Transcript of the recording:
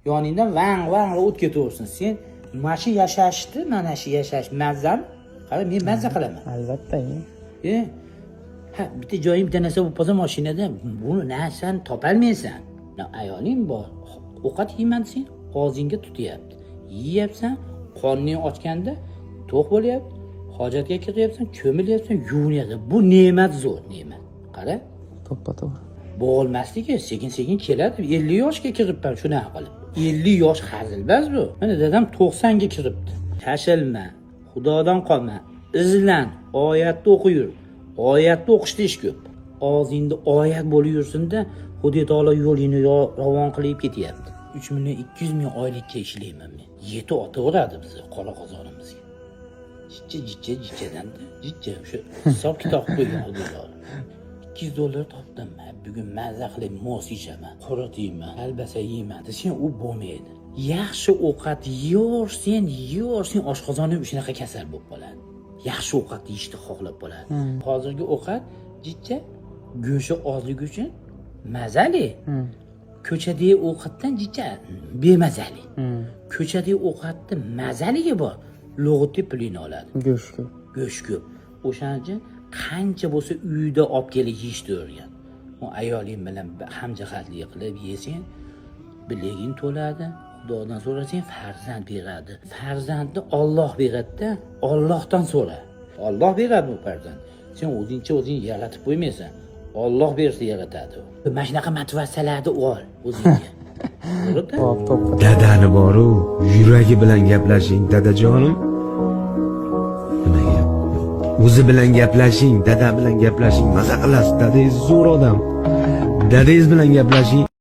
Yoningdan vang vang o't ketaversin. Sen mana shu yashashni, mana shu yashash mazzami? Qara, men mazza qilaman. Albatta. E, ha, bitta joying bitta narsa bo'lib qolsa mashinada, bu narsani topolmaysan. Ayoling bor, ovqat yeyman desang, og'zingga tutyapti. Yeyapsan, qorning ochganda to'q bo'lyapti, hojatga kiryapsan, cho'milyapsan, yuvinyapsan. Bu ne'mat, zo'r ne'mat. Qara, To'ppa to'g'ri. Bo'g'ilmasligi sekin sekin keladi. 50 yoshga kiribman shunaqa qilib. 50 yosh hazil emas bu. Mana dadam 90 ga kiribdi. Shashilma, Xudodan qolma, izlan, oyatni o'qib yur. Oyatni o'qishda ish ko'p. Og'zingda oyat bo'lib yursinda, Xudo taolo yo'lingni ravon qilib ketyapti. 3 million 200 ming oylikka ishlayman men. Yeti otaveradi bizni qora qozonimizga. Jichcha, jichcha, jichchadanda jichcha, o'sha hisob kitob qo'ygan Xudo taolo. 200 dollar topdim. Ha, bugun mazza qilib mos ichaman, qurut yeyman, kolbasa yeyman desang, u bo'lmaydi. Yaxshi ovqat yersang, yersang, oshqozoning shunaqa kasal bo'lib qoladi. Yaxshi ovqat yeyishni xohlab qoladi. Hozirgi ovqat jichcha, go'shti ozligi uchun mazali. Ko'chadagi ovqatdan jichcha, bemazali. Ko'chadagi ovqatni mazaligi bor, lo'g'itib pulingni oladi. Go'sht ko'p. Go'sht ko'p. O'shaning uchun qancha bo'lsa uyda olib kelib yeyishni o'rgan. U ayoling bilan hamjihatlik qilib yesang, bilaging to'ladi. Xudodan so'rasang, farzand beradi. Farzandni Olloh beradida, Ollohdan so'ra. Olloh beradi bu farzand. Sen o'zingcha o'zing yaratib qo'ymaysan. Olloh bersa yaratadi u. Mana shunaqa motivatsiyalarni ol o'zingga. To'g'rida? Hop, to'ppa. Dadani boru, yuragi bilan gaplashing, dadajonim. Nima gap? O'zi bilan gaplashing, dada bilan gaplashing, maza qilasiz. Dadangiz zo'r odam. Dadangiz bilan gaplashing.